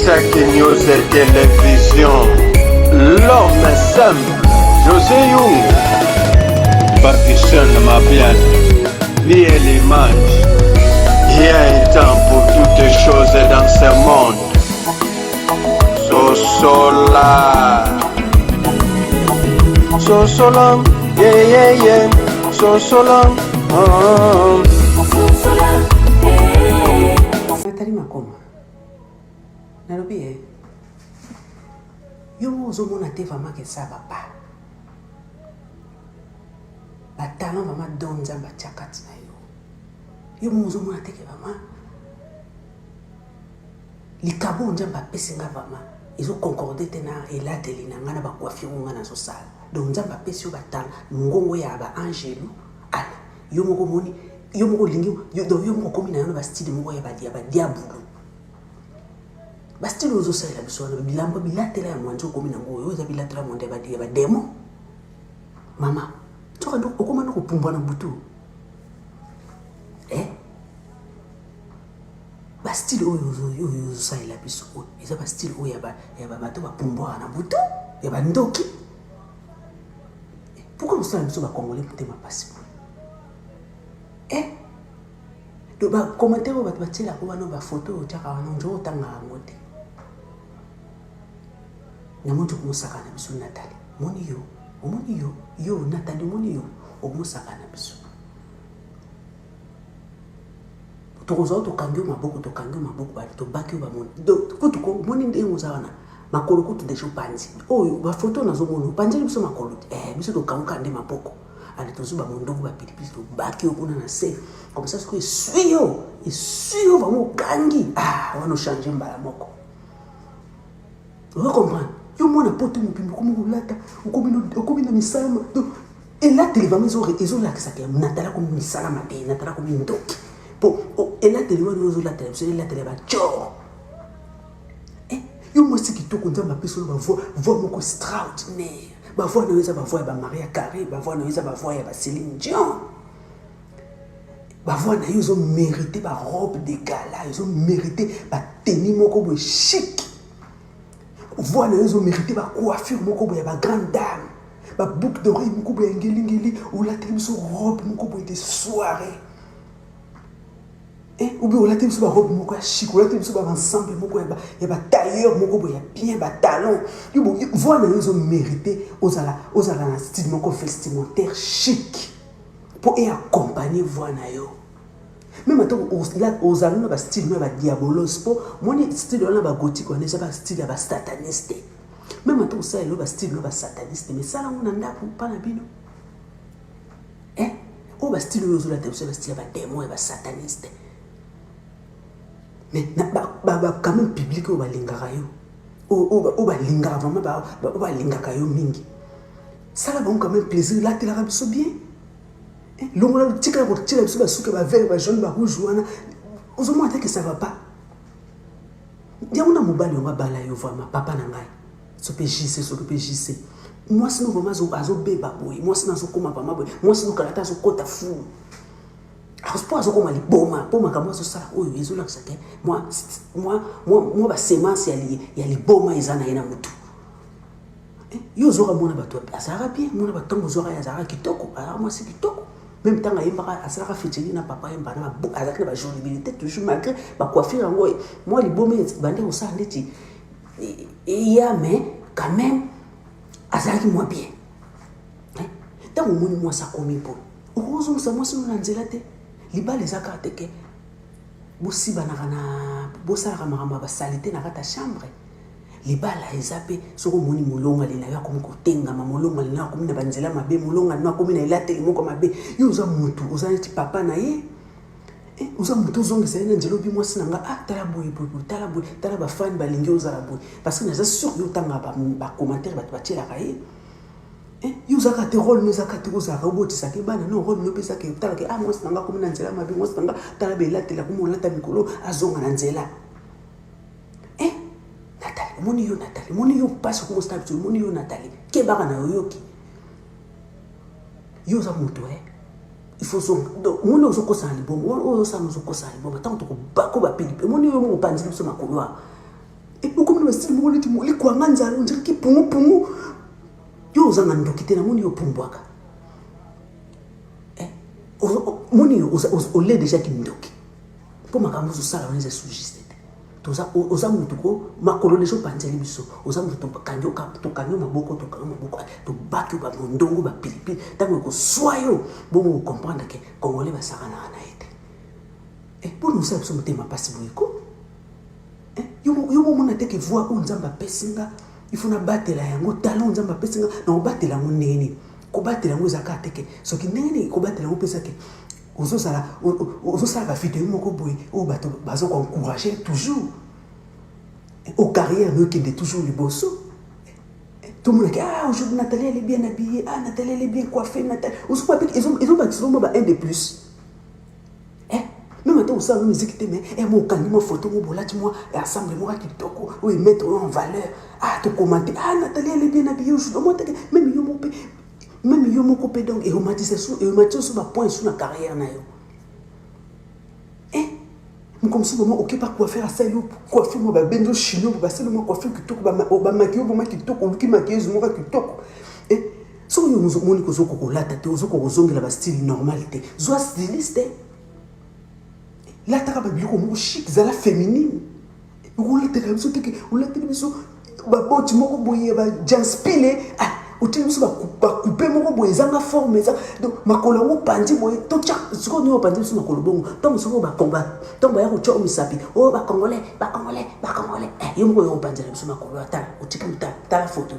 Isaac News Télévision. L'homme simple, José Young. Patricia Mabian, Miel Image. Il y a un temps pour toutes choses dans ce monde. Sosola. Sosola, yeah, yeah, yeah. Sosola, oh. Sosola, eh. Nathalie Makoma nalobi e yo moko ozomona te vraiment que ça va pas batalent vraiment don nzambe atya kati na yo yo moko ozomona te que vraiment likabo oyo nzambe apesi nga vraiment ezoconcorde te na elateli na ngai na bacoiffure oyo ngai nazosala. Donc nzambe apesi yo batala mongongo ya baangelu ale yo moko omoni yo moko olingi donc yo moko okomi na yo na bastyle moko ya badiabulu bastyle oyo ozosalela biso wana bilamba bilatela ya mwanzi okomi nango oyo eza bilatela ya mwanzi ya bademo mama soka nde okoma na kopumbwa na butu eh? Bastyle oyo oyo ozosalela biso oyo eza bastyle oyo ya bato bapumbwaka na butu ya bandoki. Pourquoi kosala biso bacongolais motema mpasi boye eh? Do bacommentaire oyo bato batielaka wana bafoto oyo otiaka wana nzo otanga yango te. Namoni okomosaka na biso Nathalie, moni yo omoni yo yo Nathalie, omoni yo okomosaka na biso tokozwa tokangi yo maboko, tokangi yo maboko, bali tobaki yo bamoni kutu ko omoni ndenge oza wana makolo kutu deja opanzi oyo bafoto nazomona opanzeli biso makolo eh, biso tokanguka nde maboko ale tozwi bamondoku bapilipili tobaki yo kuna na se comme ça soki eswi yo eswi yo vraimen okangi ah, wana ochange mbala moko ozo comprendre yo mwana poto mobimba okomi kolata okomi na misala donc elateli vraiment ezolakisaka ya natala komi misala mabe natala komi ndoki mpo elateli wana ozolatela biso elateli ya bacor eh, yo mwasi kitoko nzambe apesi yo bavoi voi moko extraordinaire bavoi na yo eza bavoi ya bamaria carré bavoi na yo eza bavoi ya baceline dion bavoi na yo ezomérite barobe de gala ezomérite bateni moko boye chic voi na yo ezomérite bacoiffure moko boye ya bagrande dame baboucle d'oreille moko boye ya ngelingeli olateli biso robe moko boye de soirée eh, ou bien olateli biso barobe moko ya chic olateli biso baensemble moko ya batailleur moko boye ya bien batalon voi na yo ezomérite ozala ozala na style moko vestimentaire chic mpo eaccompagne voi na yo meme ata ozali na bastyle no ya badiabolos mpo moni style wana bagotike wana eza bastyle ya basataniste meme ata osala elo bastyle no basataniste mais sala yango na ndako mpa na bino eh? Oyo bastyle oyo ozolata biso bastyle ya bademo ya basataniste mais quand même public oyo balingaka yo oyo balingaka vraiment oyo balingaka yo mingi sala bango quand même plaisir latelaka biso bien eh, longola tikala kotiela biso basuki ya bavert bajaune barouge wana ozomona te que ça va pas yango na mobali yango abala yo vraiment papa na ngai so mpe jc soki mpe jc mwasi no vraiment azobeba boye mwasi no azokoma vraiment boye mwasi no kala te azokota fulu mpo azokoma liboma mpo makambo azosala oyo ezolakisa te mwa basemence ya liboma eza na ye na motu. Yo ozwaka mwana bato azalaka bien mwana bato ntango ozwaka ye azalaka kitoko azalaka mwasi kitoko meme ntango ayembaka asalaka featuring na papa yemba na azalaki na bajolibilité toujours malgré bacoiffure yango mwa liboma bande kosala ndeti eya mais quand même azalaki mwa bien. Ntango omoni mwasi akomi boye okozongisa mwasi no na nzela te libala eza kaka te ke bosibanaka na bosalaka makambo ya basalite na kati ya chambre. Libala eza mpe soki omoni molongani na yo akomi kotengama molongani na yo akomi na banzela mabe molongani na yo akomi na elateli moko mabe yo oza motu oza neti papa na ye eh, oza motu ozongisa ye na nzela obi mwasi na nga ah, tala boye boye boye tala boye tala bafani balingi ozala boye parce que naza sur yo otanga bacommentaire bato batielaka ye eh, yo ozalaka te role no ezalaka te ozalaka obotisaka bana no role no opesaka otalaka ah mwasi na nga akomi na nzela mabe mwasi na nga tala belatela akomi olata mikolo azonga na nzela. Eh, Nathalie, omoni yo Nathalie, omoni yo mpasi okomosala biso, omoni yo Nathalie, kebaka na yoyoki. Yo oza moto eh. Il faut zonga. Donc, omoni ozokosana liboma, oyo osala ozokosana liboma, ntango tokobako bapilipi, omoni yo moko opanzeli biso makolo awa. Okomi na bastyle moko neti likwanga nzala, on dirait kipungupungu. Yo ozanga ndoki te, namoni yo opumbwaka. Moni yo ole deja kindoki mpo makambo ozosala wana eza sous juste te. Toza oza mutu ko makolo deja opanzeli biso, oza mutu tokangi tokangi maboko, tokangi maboko, tobaki yo bamondongo bapilipili, ntango ekoswa yo bongo okomprendre ke congolais basakanaka na ye te. Mpona osala biso motema mpasi boye ko yo momona te ke voix oyo Nzambe apesi nga, il faut nabatela yango. Talent Nzambe apesi nga, na kobatela yango ndenge nini? Kobatela yango eza kaka te ke soki ndenge nini kobatela yango mpesa ke ozosala ozosala bavideo moko boye oyo bato baza koencourage toujours o carrière no ekende toujours liboso. Tomonaki: "Ah, aujourd'hui Nathalie, elle est bien habillée. Ah, Nathalie, elle est bien coiffée." Nathalie ozokoa mpe ezobakisa mwa ba un de plus. Même ata osala musique te, mais mo okangi mwa photo mo bolati mwa ensemble moko ya kitoko oyo emettre oyo en valeur. Ah, tokomante: "Ah, Nathalie, elle est bien habillée aujourd'hui." Omoi teke même yo moko mpe, même yo moko mpe, donc eomatisa su, eomatisa su bapoint su na carrière na yo. Moko mosusu vraiment okepa coiffeur, asali yo coiffure mwa babendi yo chignon, basali mwa coiffure kitoko, bamaki yo vraiment kitoko, oluki maquilleuse moko kitoko. Soki oyo omoni kozokoka kolata te, ozokoka kozongela bastyle normal te, zwa styliste, lataka babiloko moko chic, zala féminine. Okolataka biso teke olateli biso baboti moko boye ya bajanspile, ah, oteli biso bakupe moko boye ezanga forme, eza donc makolo yango opandi boye. Totya sikoyo ndenge opandi biso makolo bongo, ntango sikoyo bakomba, ntango baya kotya o misapi oyo, bacongolais, bacongolais, bacongolais, yo moko oyo opanzela biso makolo, atala otiki, tala photo.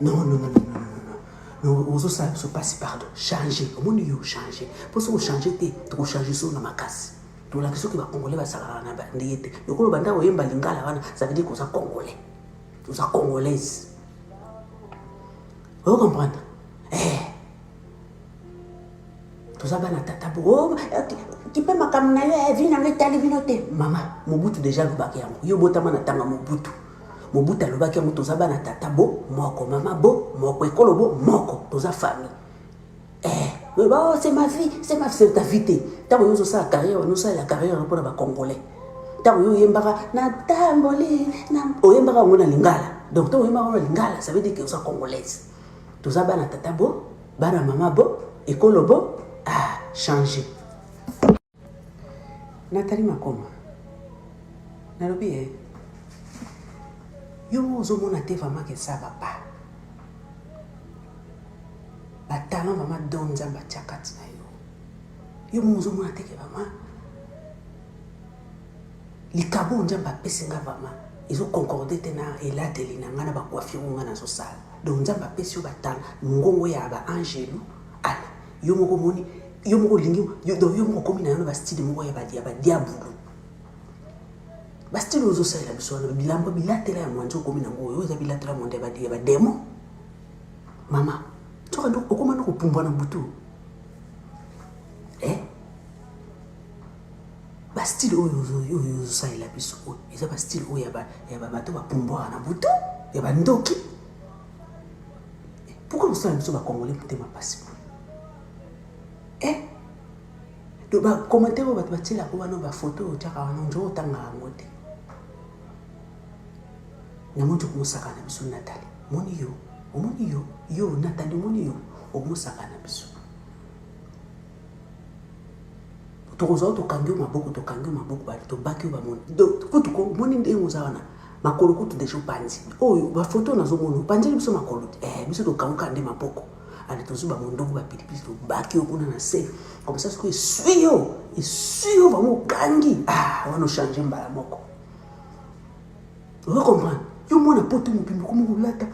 Non, non, non, non, non, non, ozosala biso mpasi. Pardon, change. Omoni yo, change, mpo soki ochange te, tokochange so na makasi. Tolaki soki bacongolais basalaka na ndenge te. Lokola banda oyemba lingala wana, ça veut dire koza congolais, oza congolaise, oyo comprendre. Toza bana tata bo kipe makambo na yo, vi nanga etali bino te. Mama, Mobutu deja alobaki yango. Yo botama na ntanga Mobutu. Mobutu alobaki yango: toza bana tata bo moko, mama bo moko, ekolo bo moko, toza famille. Oh, c'est ma vie, c'est ma vie, c'est ta vie te. Ntango yo ozosala carrière wana, osalela carrière wana mpona bacongolais. Ntango yo oyembaka natamboli, oyembaka yango na lingala. Donc ntango oyembaka yango na lingala, ça veut dire que oza congolaise. Toza bana tata bo, bana mama bo, ekolo bo. Ah, change. Nathalie Makoma, nalobi e yo ozomona te vraiment ke ça va pas. Batalent vraiment don Nzambe atia kati na yo, yo mo ozomona te ke vraiment likabo Nzambe apesi nga vraiment ezoconcorde te na elateli na ngai, na bacoiffure oyo ngai nazosala. Donc Nzambe apesi yo batalent, mongongo ya baangelu ale yo moko omoni, yo moko olingi. Donc yo moko okomi na yo na bastyle moko ya badiabulu, bastyle oyo ozosalela biso wana, bilamba bilatela ya mwanzi okomi nango oyo eza bilatela monde ya bademo. Mama, soka nde okóma na kopumbwa na butu, bastyle oyo oyo ozosalela biso oyo eza bastyle oyo ya bato bapumbwaka na butu, ya bandoki. Pourquoi kosala biso bacongolais motema mpasi boye? Donc bacommentaire oyo bato batielaka wana, bafoto oyo otiaka wana, nzo otangaka yango te. Namoni tokomosaka na biso. Nathalie, moni yo, omoni yo, yo Nathalie, omoni yo, okomosaka na biso. Tokozwa, tokangi yo maboko, tokangi yo maboko, tobaki yo bamoni kutu ko omoni ndenge oza wana, makolo kutu deja opanzi. Oyo bafoto nazomona, opanzeli biso makolo, biso tokanguka nde maboko. Ale, tozwi bamondongo, bapilipili, tobaki yo kuna na se comme ça. Soki eswi yo, eswi yo vraiment, okangi, ah, wana ochange mbala moko. Ozo comprendre? Yo mwana poto mobimba okomi kolata,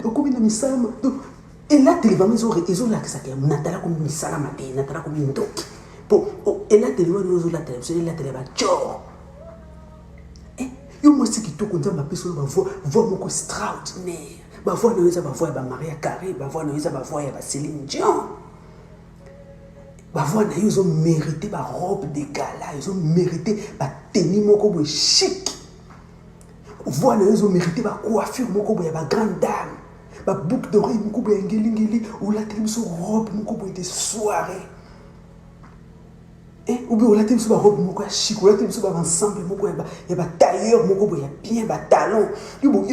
okomi na misala. Donc elateli vraiment ezolakisaka Nathalie akomi misala mabe, Nathalie akomi ndoki, po elateli wana ozolatela biso, elateli ya bacor. Yo mwasi kitoko, Nzambe apesi oyo bavoix, voix moko extraordinaire. Bavoix na yo eza bavoix ya baMariah Carey, bavoix na yo eza bavoix ya baCéline Dion. Bavoix na yo ezomérite barobe de gala, ezomérite bateni moko boye chic. Voix na yo ezomérite bacoiffure moko boye ya bagrande dame, baboucle d'oreille moko boye ya ngelingeli, olateli biso robe moko boye de soirée. Eh, ou bien olati biso barobe moko ya chic, olati biso baensemble moko ya batailleur moko boye ya bien, batalon.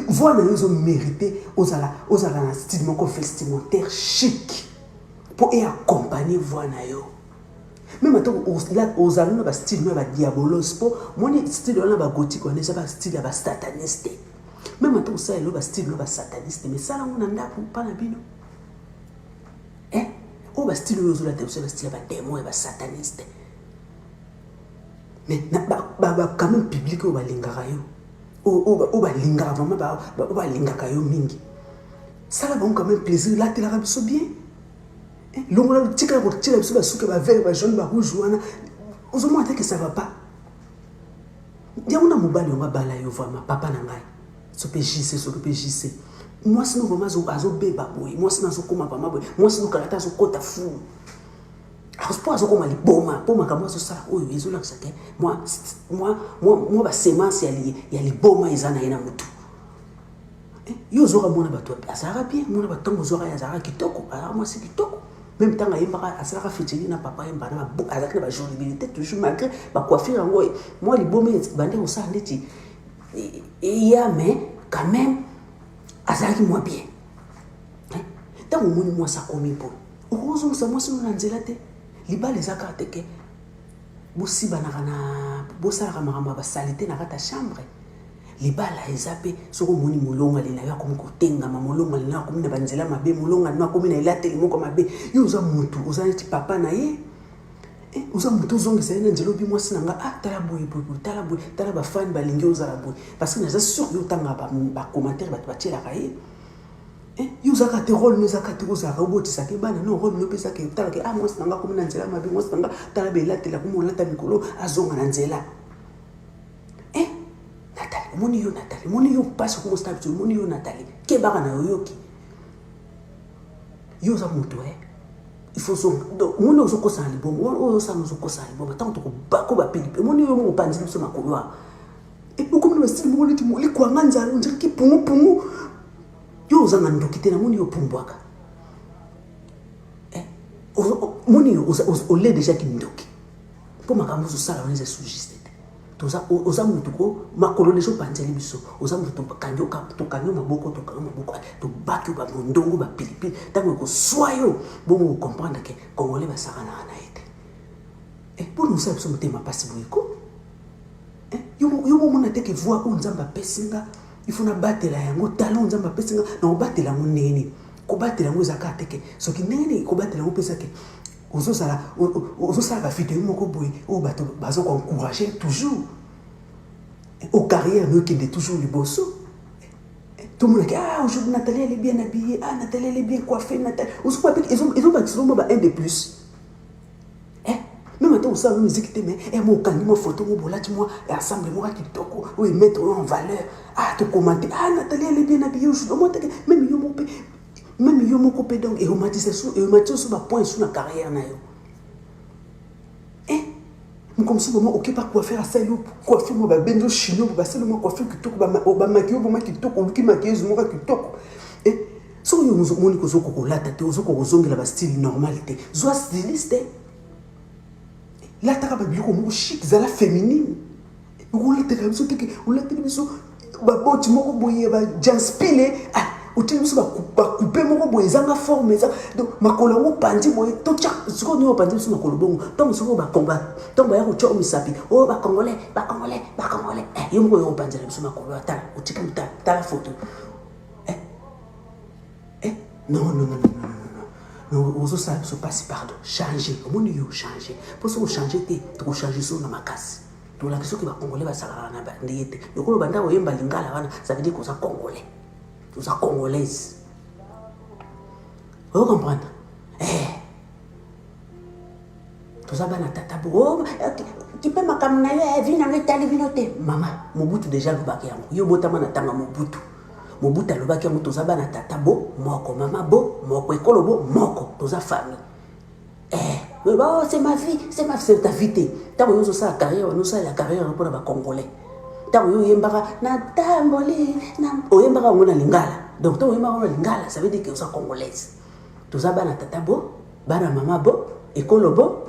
Voix na yo ezomérite ozala ozala na style moko vestimentaire chic mpo eaccompagne voix na yo. Meme ata ozali na bastyle no ya badiabolos, mpo moni style wana bagotike wana eza bastyle ya basataniste. Meme ata osala elo bastyle no basataniste, mais sala yango na ndako mpa na bino. Eh, oyo bastyle oyo ozolata biso bastyle ya bademo ya basataniste, mais quand même public oyo balingaka yo, oyo balingaka vraiment, oyo balingaka yo mingi, sala bango quand même plaisir, latelaka biso bien. Longola, tikala kotiela biso basuki bavert, bajaune, barouge wana. Ozomona te que ça va pas? Yango na mobali yango abala yo vraiment, papa na ngai, so mpe JC, soki mpe JC, mwasi no vraiment azobeba boye, mwasi no azokóma vraiment boye, mwasi no kala te azokɔta fulu mpo azokóma liboma, mpo makambo azosala oyo ezolakisa te mwa basemence ya liboma eza na ye na motu. Yo ozwaka mwana bato, azalaka bien. Mwana bato, ntango ozwaka ye, azalaka kitoko, azalaka mwasi kitoko. Même ntango ayembaka, asalaka featuring na papa yemba, na azalaki na bajolibilité toujours, malgré bacoiffure yango mwa liboma bande kosala ndeti eya, mais quand même azalaki mwa bien. Ntango omoni mwasi akomi boye, okozongisa mwasi no na nzela te. Libala eza kaka te ke bosibanaka na bosalaka makambo ya basali te na kati ya chambre. Libala eza mpe soki omoni molongani na yo akomi kotengama, molongani na yo akomi na banzela mabe, molongani na yo akomi na elateli moko mabe, yo oza motu, oza neti papa na ye, oza motu, ozongisa ye na nzela. Obi mwasi na nga, ah, tala boye boye boye, tala boye, tala bafani balingi ozala boye, parce que naza sûr yo otanga bacommentaire bato batielaka ye. Yo ozalaka te, rôle no ezalaka te ozalaka obotisaka ye bana. No, rôle no mpe ezaka otalaka, ah, mwasi na nga akomi na nzela mabe, mwasi na nga, tala belatela akomi olata mikolo, azonga na nzela. Eh, Nathalie, omoni yo, Nathalie, omoni yo mpasi okomosala biso. Omoni yo, Nathalie, kebaka na yoyoki yo oza moto e il faut zonga. Donc omoni ozokosana libongo oyo ozosala, ozokosana libongo. Ntango tokobako bapilipi, omoni yo moko opanzeli biso makolo awa, okomi na bastyle moko neti likwanga nzala, ondireki pungupungu. Yo ozanga ndoki te. Namoni yo pumbwaka, moni yo ole déjà kindoki, mpo makambo ozosala wana eza sous juste te. Oza motu ko makolo deja opanzeli biso. Oza motu, tokangi yo maboko, tokangi maboko, tobaki yo bamondongo, bapilipili. Ntango ekoswa yo bongo, ocomprendre ke Congolais basakanaka na ye te. Mpona osala biso motema mpasi boye ko, yo momona te ke voix oyo Nzambe apesi nga, il faut nabatela yango. Talent Nzambe apesi nga, na kobatela yango ndenge nini? Kobatela yango eza kaka te ke soki ndenge nini kobatela yango mpe eza ke ozozala ozosala bavideo moko boye oyo bato bazokoencourage toujours o carrière no ekende toujours liboso. Tomonaki, ah, aujourd'hui Nathalie, elle est bien habillée, ah, Nathalie, elle est bien coiffée, Nathalie ozokoma mpe ezobakisa mwa ba un de plus. Même ata osala musique te, mais mo okangi mwa photo mo bolati mwa ensemble moko ya kitoko oyo emettre oyo en valeur, ah, tokomante, ah, Nathalie, elle est bien habillée aujourd'hui. Omoi teke même yo moko mpe, même yo moko mpe, donc eomatisa su, eomatisa su bapoint su na carrière na yo. Moko mosusu vraiment okepa coiffeur, asali yo coiffure mo babengi yo chino, basali mwa coiffure kitoko, bamaki yo vraiment kitoko, oluki maquilleuse moko ya kitoko. Soki yo omoni kozokoka kolata te, ozokoka kozongela bastyle normal te, zwa styliste, lataka babiloko moko chic, zala féminine. Okolataka biso teke olateli biso baboti moko boye bajanspile, ah, oteli biso bakupe moko boye ezanga forme, eza donc makolo yango opandi boye. Totya sikoyo nini? Opandi biso makolo bongo, ntango sikoyo bakomba, ntango baya kotya o misapi oyo, Bacongolais, Bacongolais, Bacongolais, yo moko oyo opanzela biso makolo, tala otiki, tala, tala photo. Non, non, non, non, non, non, ozosala biso mpasi. Pardon, change. Omoni yo, change, mpo soki ochange te, tokochange so na makasi. Tolaki soki Bacongolais basalaka na ndenge te. Lokola banda oyemba lingala wana, ça veut dire koza Congolais, oza Congolaise, oyo comprendre. Toza bana tata bo kipe makambo na yo, vi nango etali bino te. Mama, Mobutu deja alobaki yango. Yo botama na ntanga Mobutu. Mobutu alobaki yango: toza bana tata bo moko, mama bo moko, ekolo bo moko, toza famille. Oh, c'est ma vie, c'est ma vie, c'est ta vie te. Ntango yo ozosala carrière wana, osalela carrière wana mpona Bacongolais. Ntango yo oyembaka natamboli, oyembaka yango na lingala. Donc ntango oyembaka yango na lingala, ça veut dire que oza Congolaise. Toza bana tata bo, bana mama bo, ekolo bo.